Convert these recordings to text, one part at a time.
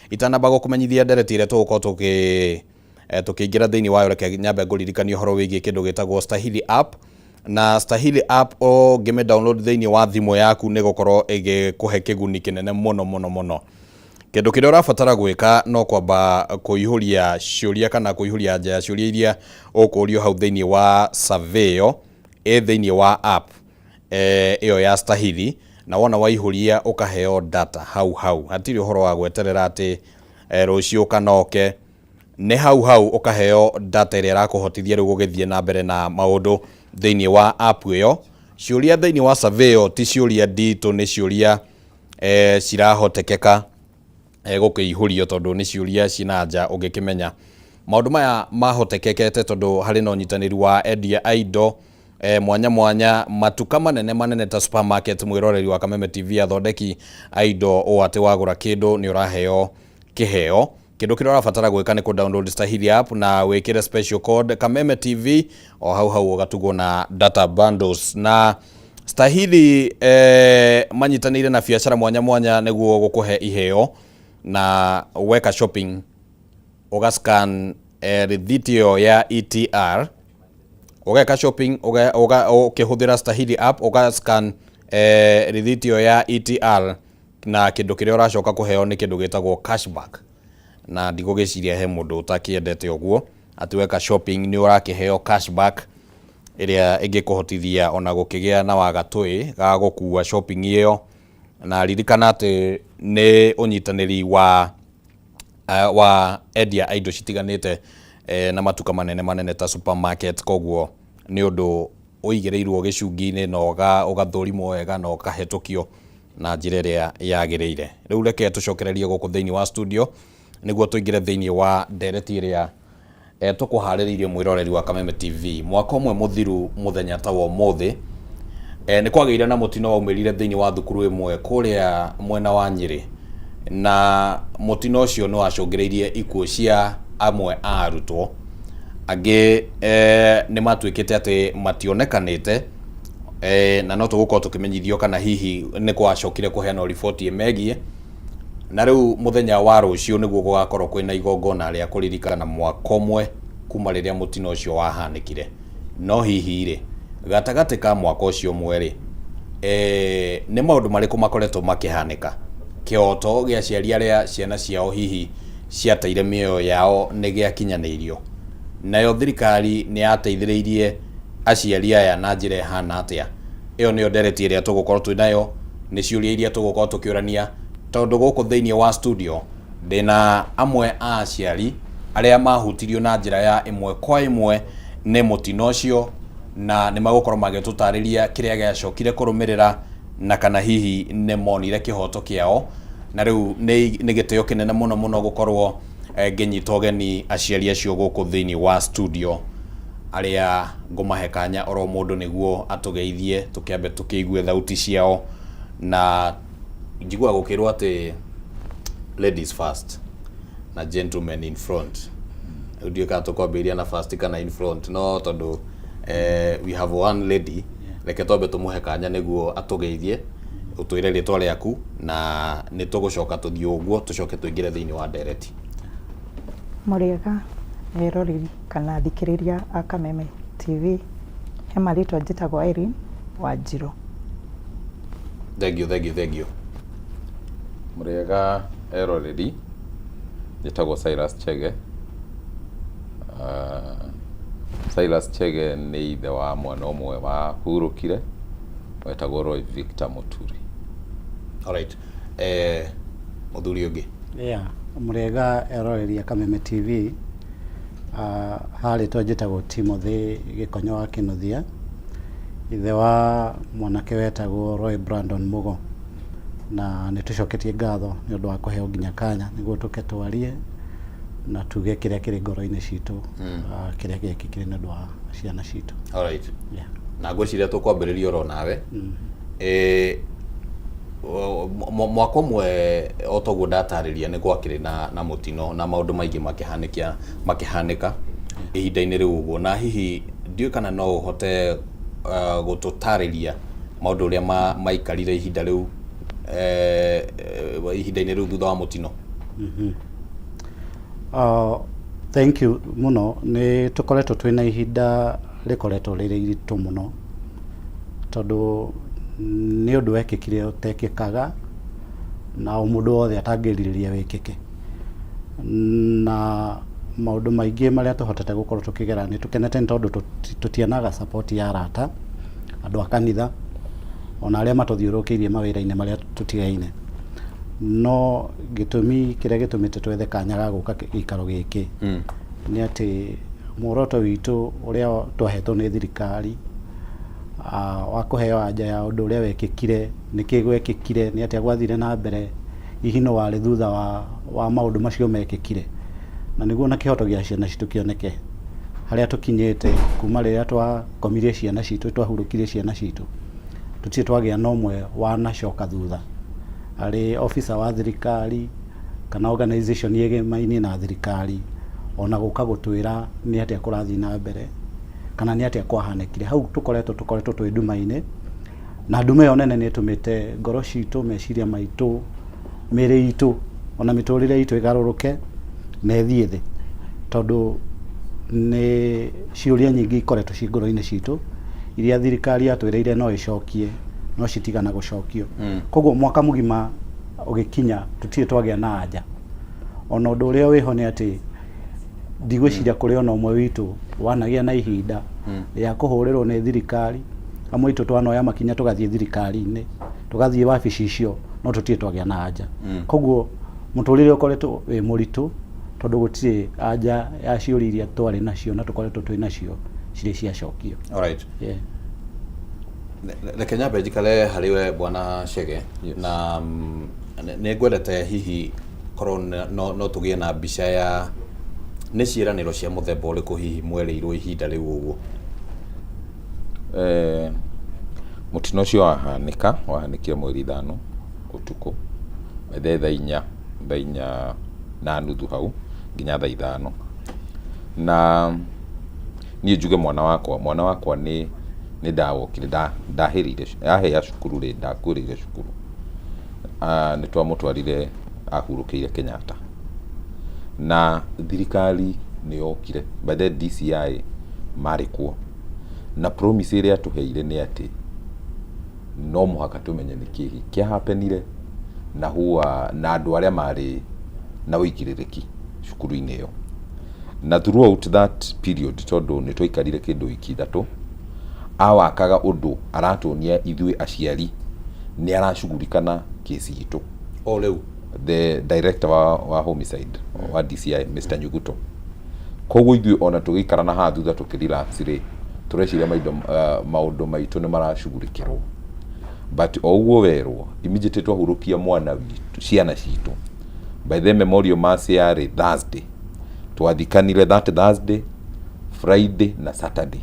Itanamba gũkũmenyithia ndereti ĩrĩa tũgũkorwo tũkĩ tũkĩingĩra thĩinĩ wayo, reke nyambe ngũririkanie ũhoro wĩgiĩ kĩndũ gĩtagwo Stahili app. Na Stahili app ũngĩmĩ download thĩinĩ wa thimũ yaku, nĩ gũkorwo ĩgĩkũhe kĩguni kĩnene mũno mũno mũno. Kĩndũ kĩrĩa ũrabatara gwĩka no kwamba kũihũria ciũria kana kũihũria anja ya ciũria iria ũkũrio hau thĩinĩ wa survey ĩyo ĩ thĩinĩ wa app ĩyo ya Stahili. Na wona waihũria, ũkaheo data hau hau. Hatirĩ ũhoro wa gweterera atĩ rũciũ kana oke, nĩ hau hau ũkaheo data ĩrĩa ĩrakũhotithia rĩu gũgĩthiĩ na mbere na maũndũ thĩinĩ wa app ĩyo. Ciũria thĩinĩ wa survey ĩyo ti ciũria nditũ, nĩ ciũria cirahotekeka gũkĩihũrio, tondũ nĩ ciũria cina anja ũngĩkĩmenya. Maũndũ maya mahotekekete tondũ harĩ na ũnyitanĩri wa endia a indo mwanya mwanya, matuka manene manene ta supermarket. Mwĩroreri wa Kameme TV, athondeki a indo, ũũ atĩ wagũra kĩndũ nĩ ũraheo kĩheo. Kĩndũ kĩrĩa ũrabatara gwĩka nĩ kũ download Stahili app na wĩkĩre special code Kameme TV, o hau hau ũgatugwo na data bundles. Na Stahili manyitanĩire na biacara mwanya mwanya nĩguo gũkũhe iheo, na weka shopping ũga scan rĩthiti ĩyo ya ETR. Ũgeka shopping ũkĩhũthĩra Stahili app, ũga scan rĩthiti ĩyo ya ETR, na kĩndũ kĩrĩa ũracoka kũheo nĩ kĩndũ gĩtagwo cashback. Na ndigũgĩciria he mũndũ ũtakĩendete ũguo, atĩ weka shopping nĩ ũrakĩheo cashback ĩrĩa ĩngĩkũhotithia ona gũkĩgĩa na wagatũĩ ga gũkua shopping ĩyo. Na ririkana atĩ nĩ ũnyitanĩri wa endia a indo citiganĩte na matuka manene manene ta supermarket. Koguo nĩ ũndũ ũigĩrĩirwo gĩcungi-inĩ na ũgathũrimwo wega na ũkahetũkio na njĩra ĩrĩa yagĩrĩire. Rĩu reke tũcokererie gũkũ thĩinĩ wa studio nĩguo tũingĩre thĩinĩ wa ndereti ĩrĩa tũkũharĩrĩirie. Mwĩroreri wa Kameme TV, mwaka ũmwe mũthiru mũthenya ta wa ũmũthĩ, nĩ kwagĩire na mũtino waumĩrire thĩinĩ wa thukuru ĩmwe kũrĩa mwena wa Nyĩrĩ, na mũtino ũcio nĩ wacũngĩrĩirie ikuũ cia amwe a arutwo. Angĩ nĩ matuĩkĩte atĩ mationekanĩte, na no tũgũkorwo tũkĩmenyithio kana hihi nĩ gwacokire kũheanwo riboti ĩmegiĩ. Na rĩu mũthenya wa rũciũ nĩguo gũgakorwo kwĩna igongona rĩa kũririkana mwaka ũmwe kuma rĩrĩa mũtino ũcio wahanĩkire. No hihi rĩ, gatagatĩ ka mwaka ũcio ũmwe rĩ, nĩ maũndũ marĩkũ makoretwo makĩhanĩka? Kĩhoto gĩa aciari arĩa ciana ciao hihi ciateire mĩoyo yao nĩ gĩakinyanĩirio? Nayo thirikari nĩ yateithĩrĩirie aciari aya na njĩra ĩhana atĩa? Ĩyo nĩyo ndereti ĩrĩa tũgũkorwo twĩ nayo, nĩ ciũria iria tũgũkorwo tũkĩũrania, tondũ gũkũ thĩinĩ wa studio ndĩna amwe a aciari arĩa mahutirio na njĩra ya ĩmwe kwa ĩmwe nĩ mũtino ũcio, na nĩ magũkorwo magĩtũtarĩria kĩrĩa gĩacokire kũrũmĩrĩra na kana hihi nĩ monire kĩhoto kĩao. Na rĩu nĩ gĩtĩo kĩnene mũno mũno gũkorwo ngĩnyita ũgeni aciari acio gũkũ thĩinĩ wa studio, arĩa ngũmahe kanya oro mũndũ nĩguo atũgeithie, tũkĩambe tũkĩigue thauti ciao. Na njiguaga gũkĩrwo atĩ ladies first na gentlemen in front. Rĩu ndiũĩ kana tũkwambĩrĩria na first kana in front, no tondũ we have one lady, reke twambe tũmũhe kanya nĩguo atũgeithie. Ũtwĩre rĩtwa rĩaku na nĩ tũgũcoka tũthiĩ ũguo, tũcoke tũingĩre thĩinĩ wa ndereti. Mũrĩega eroreri kana athikĩrĩria a Kameme TV. He marĩtwa, njĩtagwo Irene Wanjirũ. Thank you, thank you, thank you. Mũrĩega eroreri, njĩtagwo Cyrus Chege. Silas Chege nĩ ithe wa mwana ũmwe wahurũkire wetagwo Roy Victor Muturi. Alright. Mũthuri ũngĩ. Yeah, mũrĩega eroreri a Kameme TV. Harĩtwa njĩtagwo Timothy Gĩkonyo wa Kĩnuthia, ithe wa mwanake wetagwo Roy Brandon Mugo. Na nĩ tũcoketie ngatho nĩ ũndũ wa kũheo nginya kanya nĩguo tũke twarie na tuge kĩrĩa kĩrĩ ngoro-inĩ citũ, kĩrĩa gĩekĩkire nĩ ũndũ wa ciana citũ. Alright. Yeah. Na ngwĩciria tũkwambĩrĩria oro nawe. Mwaka ũmwe, o toguo ndatarĩria, nĩ gwakĩrĩ na mũtino na maũndũ maingĩ makĩhanĩkia makĩhanĩka ihinda-inĩ rĩu ũguo. Na hihi ndiũĩ kana no ũhote gũtũtarĩria maũndũ ũrĩa maikarire ihinda rĩu, ihinda-inĩ rĩu thutha wa mũtino. Thank you mũno. Nĩ tũkoretwo twĩna ihinda rĩkoretwo rĩrĩ iritũ mũno, tondũ nĩ ũndũ wekĩkire ũtekĩkaga na o mũndũ wothe atangĩrirĩria wĩkĩke. Na maũndũ maingĩ marĩa tũhotete gũkorwo tũkĩgera, nĩ tũkenete nĩ tondũ tũtianaga support ya arata, andũ a kanitha, ona arĩa matũthiũrũrũkĩirie mawĩra-inĩ marĩa tũtigaine. No gĩtũmi kĩrĩa gĩtũmĩte twethe kanya ga gũka gĩikaro gĩkĩ nĩ atĩ muoroto witũ ũrĩa twahetwo nĩ thirikari wa kũheo anja ya ũndũ ũrĩa wekĩkire, nĩkĩ gwekĩkire, nĩ atĩa gwathire na mbere, hihi nũ warĩ thutha wa maũndũ macio mekĩkire, na nĩguo na kĩhoto gĩa ciana citũ kĩoneke. Harĩa tũkinyĩte kuma rĩrĩa twakomirie ciana citũ, twahurũkirie ciana citũ, tũtirĩ twagĩa na ũmwe wanacoka thutha arĩ officer wa thirikari kana organization ĩgemaine na thirikari, ona gũka gũtwĩra nĩ atĩa kũrathiĩ na mbere kana nĩ atĩa kwahanĩkire. Hau tũkoretwo twĩ nduma-inĩ, na nduma ĩyo nene nĩ ĩtũmĩte ngoro citũ, meciria maitũ, mĩĩrĩ itũ ona mĩtũrĩre itũ ĩgarũrũke na ĩthiĩ thĩ, tondũ nĩ ciũria nyingĩ ikoretwo ciĩ ngoro-inĩ citũ iria thirikari yatwĩrĩire no ĩcokie no citigana gũcokio. Koguo mwaka mũgima ũgĩkinya tũtirĩ twagĩa na anja. Ona ũndũ ũrĩa wĩho nĩ atĩ ndigwĩciria kũrĩ ona ũmwe witũ wanagĩa na ihinda rĩa kũhũrĩrwo nĩ thirikari. Amwe aitũ twanoya makinya tũgathiĩ thirikari-inĩ, tũgathiĩ wabici icio, no tũtirĩ twagĩa na anja. Koguo mũtũrĩre ũkoretwo wĩ mũritũ tondũ gũtirĩ anja ya ciũria iria twarĩ nacio na tũkoretwo twĩ nacio cirĩ ciacokio. Alright. Yeah. Reke nyambe njikare harĩ we Bwana Chege. Yes. Na nĩ ngwendete hihi korwo no tũgĩe na mbica ya nĩ ciĩranĩro cia mũthemba ũrĩkũ hihi mwerĩirwo ihinda rĩu ũguo. Mũtino ũcio wahanĩka, wahanĩkire mweri 5 ũtukũ, by the thaa 4, thaa 4:30 hau nginya thaa 5. Na niĩ njuge mwana wakwa nĩ ndawokire ndahĩrĩire ahĩa cukuru rĩ, ndakuĩrĩire cukuru. Nĩ twamũtwarire ahurũkĩire Kenyatta. Na thirikari nĩ yokire, by the DCI marĩ kuo. Na promise ĩrĩa atũheire nĩ atĩ no mũhaka tũmenye nĩkĩ kĩa happenire na who na andũ arĩa marĩ na ũigĩrĩrĩki cukuru-inĩ ĩyo. Na throughout that period, tondũ nĩ twaikarire kĩndũ wiki 3, awakaga ũndũ aratuonia ithuĩ aciari nĩ aracugurika na kesi itũ. O rĩu? The director wa homicide wa DCI, Mr. Nyuguto. Koguo ithuĩ ona tũgĩikara na haha thutha tũkĩ relax rĩ, tũreciria maindo maũndũ maitũ nĩ maracugurikĩrwo. But o ũguo werwo, immediately twahurũkia mwana witũ, ciana citũ, by the memorial mass yarĩ Thursday, twathikanire that Thursday, Friday na Saturday.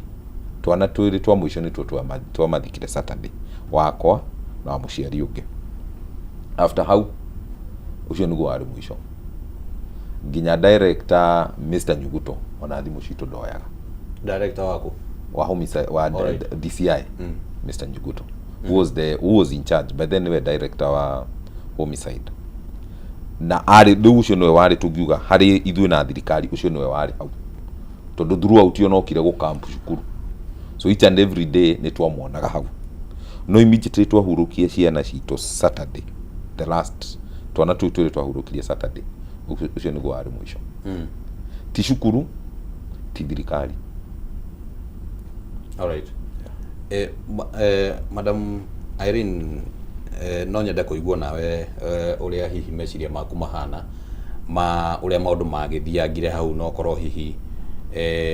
Twana twĩrĩ twa mũico nĩtuo twamathikire Saturday, wakwa na wa mũciari ũngĩ. After hau, ũcio nĩguo warĩ mũico. Nginya director Mr. Nyuguto ona thimũ citũ ndoyaga. Director waku? Wa homicide, wa DCI, Mr. Nyuguto, who was in charge by then, niwe director wa homicide. Na arĩ rĩu ũcio nĩwe warĩ, tũngiuga harĩ ithuĩ na thirikari, ũcio nĩwe warĩ hau, tondũ throughout ona okire gũ camp cukuru, so each and every day nĩ twamuonaga hau. No immediately twahurũkia ciana citũ Saturday, the last twana tũu twĩrĩ twahurũkirie Saturday, ũcio nĩguo warĩ mũico. Ti cukuru, ti thirikari. Alright. Madam Irene, no nyende kũigua nawe ũrĩa hihi meciria maku mahana ma ũrĩa maũndũ magĩthiangire hau, no korwo hihi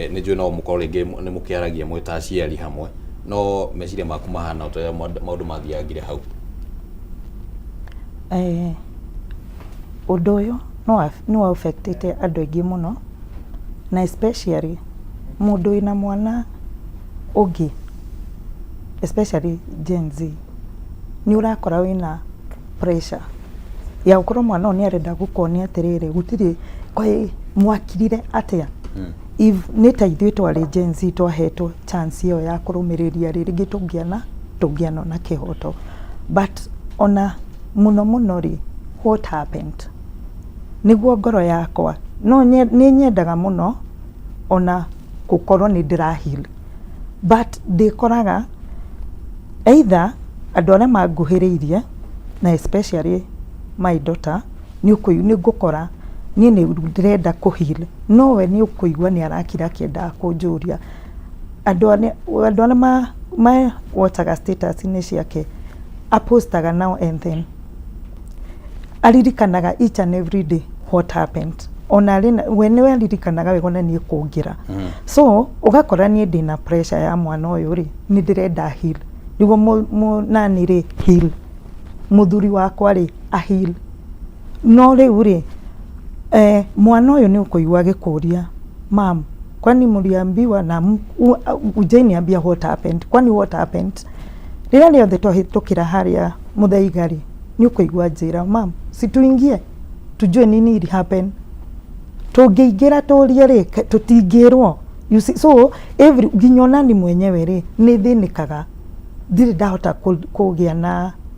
nĩ njũĩ no mũkorwo rĩngĩ nĩ mũkĩaragia mwĩ ta aciari hamwe, no meciria maku mahana ũrĩa maũndũ mathiangire hau. Ũndũ ũyũ nĩ wa affect ĩte andũ aingĩ mũno, na especially mũndũ wĩna mwana ũngĩ, especially Gen Z, nĩ ũrakora wĩna pressure ya gũkorwo mwana ũyũ nĩ arenda gũkuonia atĩrĩrĩ, gũtirĩ kwĩ mwakirire atĩa. If nĩ ta ithuĩ twarĩ Gen Z twahetwo chance ĩyo ya kũrũmĩrĩria rĩ, rĩngĩ tũngĩanona kĩhoto. But ona mũno mũno rĩ, what happened? Nĩguo ngoro yakwa no nĩ nyendaga mũno ona gũkorwo nĩ ndĩra heal, but ndĩkoraga either andũ arĩa manguhĩrĩirie na especially my daughter, nĩ ngũkora niĩ nĩ ndĩrenda kũ heal, no we nĩ ũkũigua nĩ arakira akĩendaga kũnjũria. Andũ arĩa ma watch aga status-inĩ ciake, apostaga now and then, aririkanaga each and every day what happened. Ona arĩ we nĩwe aririkanaga wega ona niĩ kũngĩra. So ũgakora niĩ ndĩna pressure ya mwana ũyũ rĩ, nĩ ndĩrenda heal nĩguo nani rĩ heal, mũthuri wakwa rĩ a heal. No rĩu rĩ, mwana ũyũ nĩ ũkũigua agĩkũria, "Mum, kwani mliambiwa na hujaniambia what happened? Kwani what happened?" Rĩrĩa rĩothe twahĩtũkĩra harĩa mũthaiga rĩ, nĩ ũkũigua njĩra, "Mum, si tuingie tujue nini ili happen?" Tũngĩingĩra tũrie rĩ, tũtingĩrwo. You see, so every nginya onani mwenyewe rĩ, nĩ thĩnĩkaga, ndirĩ ndahota kũgĩa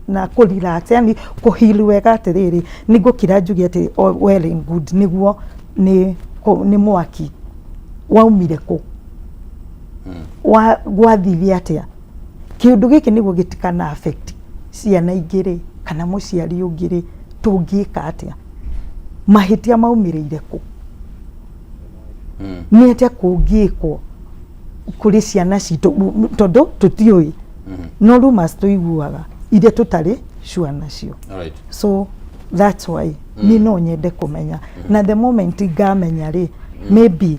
na kũ relax, yani kũ heal wega atĩrĩrĩ, nĩ ngũkira njuge atĩ oh, well and good. Nĩguo nĩ mwaki waumire kũ, wa gwathire atĩa, kĩũndũ gĩkĩ nĩguo gĩtikana affect ciana ingĩ rĩ, kana mũciari ũngĩ rĩ, tũngĩka atĩa, mahĩtia maumĩrĩire kũ, nĩ atĩa kũngĩkwo kũrĩ ciana citũ, tondũ tũtiũĩ, no rumors tũiguaga iria tũtarĩ sure nacio. So that's why niĩ no nyende kũmenya, na the moment ngamenya rĩ, maybe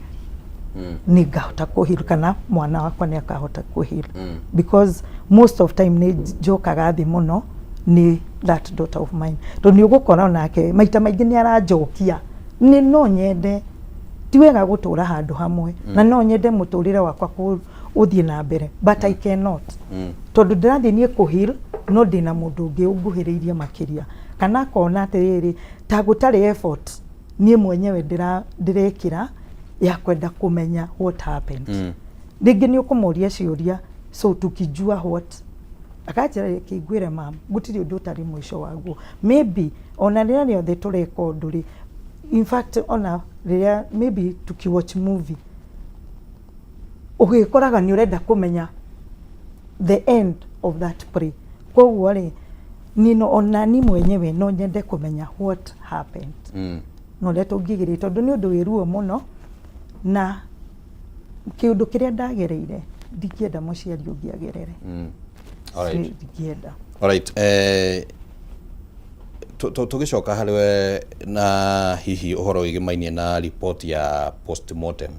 nĩ ngahota kũ heal kana mwana wakwa nĩ akahota kũ heal, because most of time nĩ njokaga thĩ mũno nĩ that daughter of mine, tondũ nĩ ũgũkora onake maita maingĩ nĩ aranjokia. Nĩ no nyende, ti wega gũtũra handũ hamwe, na no nyende mũtũrĩre wakwa ũthiĩ na mbere, but I cannot, tondũ ndĩrathiĩ niĩ kũ heal, no ndĩna mũndũ ũngĩ ũnguhĩrĩirie makĩria, kana akona atĩrĩrĩ, ta gũtarĩ effort niĩ mwenyewe ndĩrekĩra ya kwenda kũmenya what happened. Rĩngĩ nĩ ũkũmũria ciũria, so tukijua what akanjĩra, "Reke ngwĩre mam, gũtirĩ ũndũ ũtarĩ mũico waguo." Maybe ona rĩrĩa rĩothe tũreka ũndũ rĩ, in fact ona rĩrĩa maybe tukiwatch movie, ũgĩkoraga nĩ ũrenda kũmenya the end of that play. Koguo rĩ, niĩ no ona ni mwenyewe no nyende kũmenya what happened na ũrĩa tũngĩgĩrĩria, tondũ nĩ ũndũ wĩ ruo mũno, na kĩũndũ kĩrĩa ndagereire ndingĩenda mũciari ũngĩ agerere. Ndingĩenda. Alright. Tũgĩcoka harĩ we na hihi ũhoro wĩgĩmainie na ripoti ya postmortem,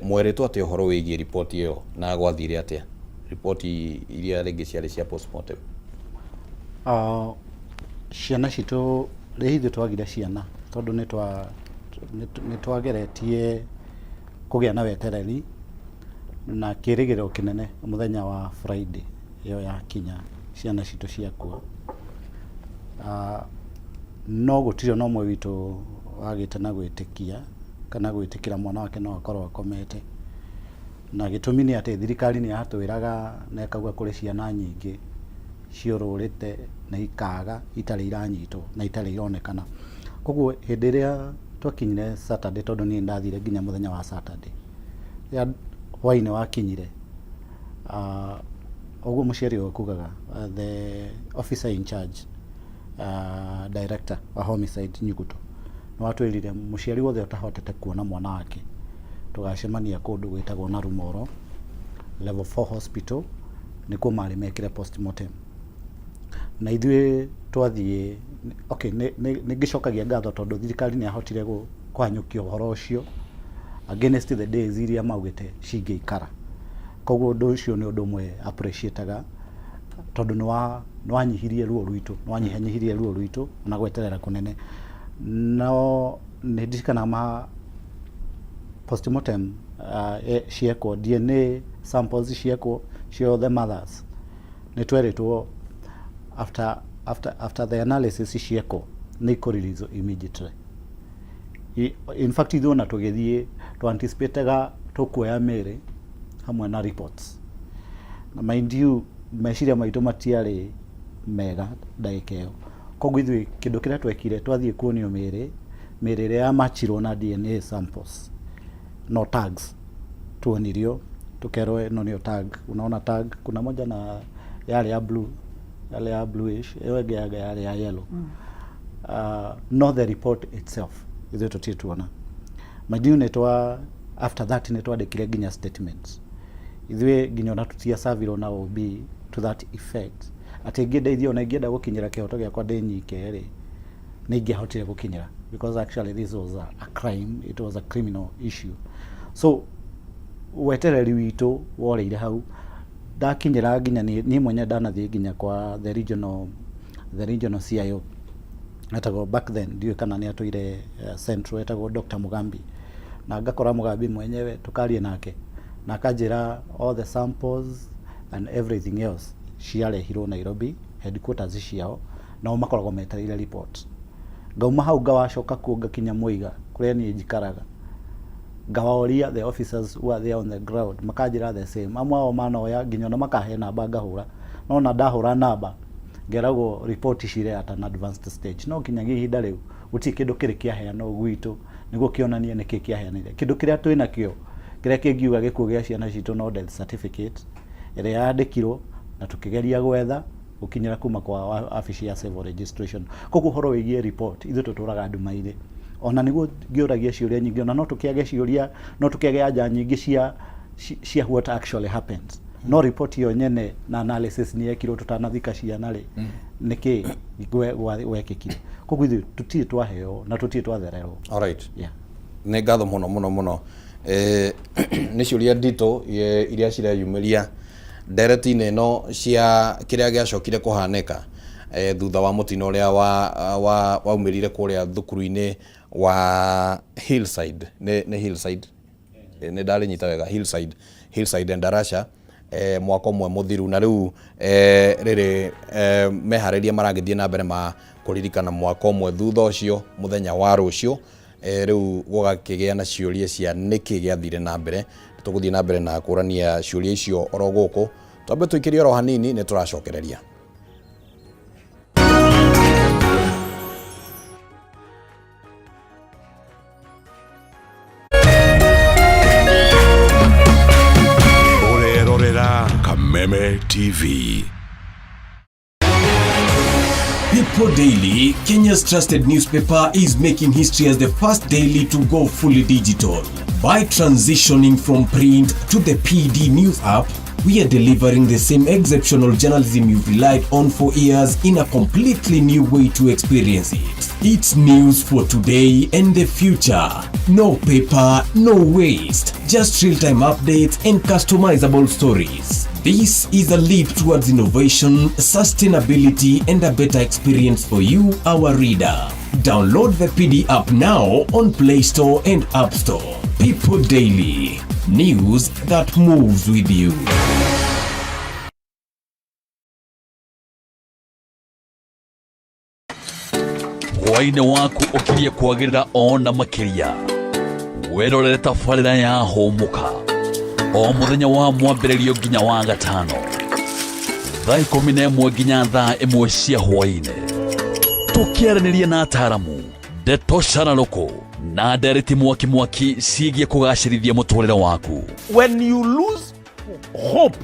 mwerĩtwo atĩ ũhoro wĩgiĩ ripoti ĩyo na gwathire atĩa ripoti iria rĩngĩ ciarĩ cia postmortem? Ciana citũ rĩ, ithuĩ twagire ciana tondũ nĩ twageretie kũgĩa na wetereri na kĩrĩgĩrĩro kĩnene. Mũthenya wa Friday ĩyo yakinya, ciana citũ ciakua, no gũtirĩ ona ũmwe witũ wagĩte na gwĩtĩkia kana gwĩtĩkĩra mwana wake no akorwo akomete. Na gĩtũmi nĩ atĩ thirikari nĩ yatwĩraga na ĩkauga kũrĩ ciana nyingĩ ciũrũrĩte na ikaga itarĩ iranyitwo na itarĩ ironekana. Koguo hĩndĩ ĩrĩa twakinyire Saturday, tondũ niĩ ndathire nginya mũthenya wa Saturday, rĩrĩa hwainĩ wakinyire, ũguo mũciari ũyũ kugaga, the officer in charge, director wa homicide Nyuguto, nĩ watwĩrire mũciari wothe ũtahotete kuona mwana wake tũgacemania kũndũ gwĩtagwo Narumoro Level 4 Hospital, nĩkuo marĩ mekĩre postmortem. Na ithuĩ twathiĩ, okay, nĩ ngĩcokagia ngatho tondũ thirikari nĩ yahotire kũhanyũkia ũhoro ũcio against the days iria maugĩte cingĩikara. Koguo ũndũ ũcio nĩ ũndũ ũmwe appreciate-aga, tondũ nĩ wanyihirie ruo rwitũ, nĩ wanyihanyihirie ruo rwitũ na gweterera kũnene. No nĩ ndirikanaga ma postmortem ciekwo, DNA samples ciekwo ciothe mothers, nĩ twerĩtwo after the analysis ciekwo nĩ ikũ immediately. In fact, ithuĩ ona tũgĩthiĩ tũ anticipate-ga tũkuoya mĩrĩ hamwe na reports. Na mind you, meciria maitũ matiarĩ mega ndagĩka ĩyo. Koguo ithuĩ kĩndũ kĩrĩa twekire, twathiĩ kuonio mĩrĩ. Mĩĩrĩ ĩrĩa yamachirwo na DNA samples no tags tuonirio tukerwo ĩno nĩyo tag. Unaona tag kuna moja na yarĩ ya blue, yarĩ ya bluish, ĩyo ĩngĩ yarĩ ya yellow. No the report itself ithuĩ tũtirĩ tuona. Mind you, nĩ after that nĩ twandĩkire nginya statements ithuĩ, nginya ona tũtiacavirwo na OB to that effect atĩ ingĩndeithia ona ingĩenda gũkinyĩra kĩhoto gĩakwa ndĩ nyike rĩ, nĩ ingĩahotire gũkinyĩra, because actually this was a crime, it was a criminal issue. So wetereri witũ woreire hau. Ndakinyĩra nginya niĩ mwenyewe ndanathiĩ nginya kwa the regional CIO etagwo back then, ndiũĩ kana nĩ atũire Central, etagwo Dr. Mugambi, na ngakora Mugambi mwenyewe tukarie nake na akanjĩra all the samples and everything else ciarehirwo Nairobi headquarters ciao, nao makoragwo metereire report. Ngauma hau ngawacoka kuo, ngakinya Muiga kũrĩa niĩ njikaraga, ngaworia the officers who are there on the ground, makanjĩra the same. Amwe ao manoya nginya ona makahe namba ngahũra, no ona ndahũra namba ngeragwo report cirĩ at an advanced stage. No nginyagia ihinda rĩu gũtirĩ kĩndũ kĩrĩ kĩaheanwo gwitũ nĩguo kĩonanie nĩkĩ kĩaheanire. Kĩndũ kĩrĩa twĩ nakĩo kĩrĩa kĩngiuga gĩkuũ gĩa ciana citũ no death certificate ĩrĩa yandĩkirwo na tũkĩgeria gwetha gũkinyĩra kuma kwa wabici ya civil registration. Koguo ũhoro wĩgiĩ report, ithuĩ tũtũraga nduma-inĩ. Ona nĩguo ngĩũragia ciũria nyingĩ, ona no tũkĩage ciũria, no tũkĩage anja nyingĩ cia what actually happened, no report ĩyo nyene na analysis nĩ yekirwo tũtanathika ciana rĩ, nĩkĩ gwekĩkire? Koguo ithuĩ tũtirĩ twaheo na tũtirĩ twathererwo. Alright. Yeah. Nĩ ngatho mũno mũno mũno. Nĩ ciũria nditũ iria cireyumĩria ndereti-inĩ ĩno cia kĩrĩa gĩacokire kũhanĩka thutha wa mũtino ũrĩa wa waumĩrire kũrĩa thukuru-inĩ wa Hillside. Nĩ Hillside? Nĩ ndarĩnyita wega? Hillside Endarasha, mwaka ũmwe mũthiru. Na rĩu rĩrĩ meharĩria maragĩthiĩ na mbere ma kũririkana mwaka ũmwe thutha ũcio mũthenya wa rũciũ. Rĩu gũgakĩgĩa na ciũria cia nĩkĩ gĩathire na mbere. Tũgũthiĩ na mbere na kũrania ciũria icio oro gũkũ. Twambe tũikĩrie oro hanini, nĩ tũracokereria. Ũrerorera Kameme TV. People Daily, Kenya's trusted newspaper, is making history as the first daily to go fully digital. By transitioning from print to the PD News app, we are delivering the same exceptional journalism you've relied on for years in a completely new way to experience it. It's news for today and the future. No paper, no waste, just real-time updates and customizable stories. This is a leap towards innovation, sustainability, and a better experience for you, our reader. Download the PD app now on Play Store and App Store. People Daily, news that moves with you. Hwaĩ-inĩ waku ũkirie kwagĩrĩra ona makĩria. Wĩrorere tabarĩra ya Hũmũka o mũthenya wa Mwambĩrĩrio nginya wa Gatano, thaa 11 nginya thaa 1 cia hwaĩ-inĩ, tũkĩaranĩria na ataramu, ndeto cararũkũ na ndereti mwaki mwaki ciĩgiĩ kũgacĩrithia mũtũrĩre waku. When you lose hope,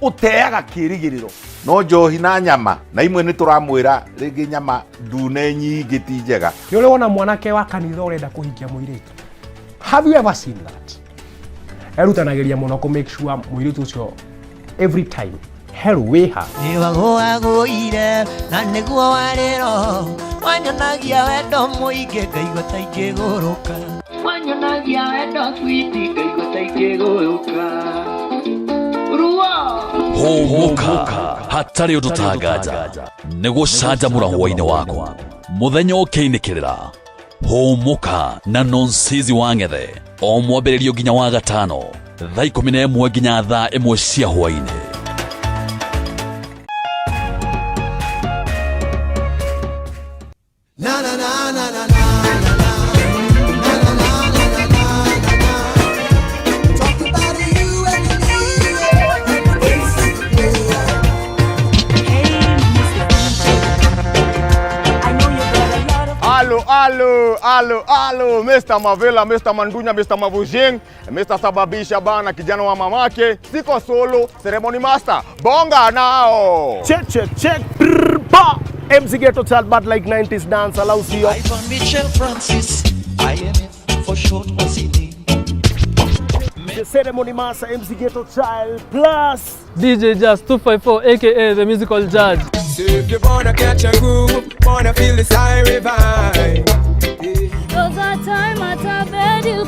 ũteaga kĩrĩgĩrĩro. No njohi na nyama na imwe nĩ tũramwĩra rĩngĩ nyama ndune nyingĩ ti njega. Nĩ ũrĩ wona mwanake wa kanitha ũrenda kũhikia mũirĩtu? Have you ever seen that? Erutanagĩria mũno kũ make sure mũirĩtu ũcio every time hello, wĩha. Nĩwagũagũire na nĩguo warĩro wanyonagia wendo mũingĩ, ngaigua ta ingĩgũrũka. Wanyonagia wendo switi, ngaigua ta ingĩgũrũka ruo. Hũmũka hatarĩ ũndũ tanganja nĩ gũcanjamũra hwaĩ-inĩ waku mũthenya ũkĩinĩkĩrĩra. Hũmũka na Nonsizi wa Ng'ethe o Mwambĩrĩrio nginya wa Gatano, thaa 11 nginya thaa 1 cia hwaĩ-inĩ. Na na na na na na. Talk about you and me and the bass player. Hey, Mr. DJ. I know you got a lot of Alo, Alo, alo, alo, Mr. Mavela, Mr. Mandunya, Mr. Mavujing, Mr. Sababisha bana, kijana wa mamake. Siko solo, ceremony master. Bonga nao. Check, check, check. Brr, pa. MC Ghetto Child, but like 90s dance, allows you. Ivan Mitchell Francis, IMF for short was he name. The ceremony master, MC Ghetto Child, plus DJ Jazz 254 aka the musical judge. So if you wanna catch a groove, wanna feel this high revive. Those are time at a bed, you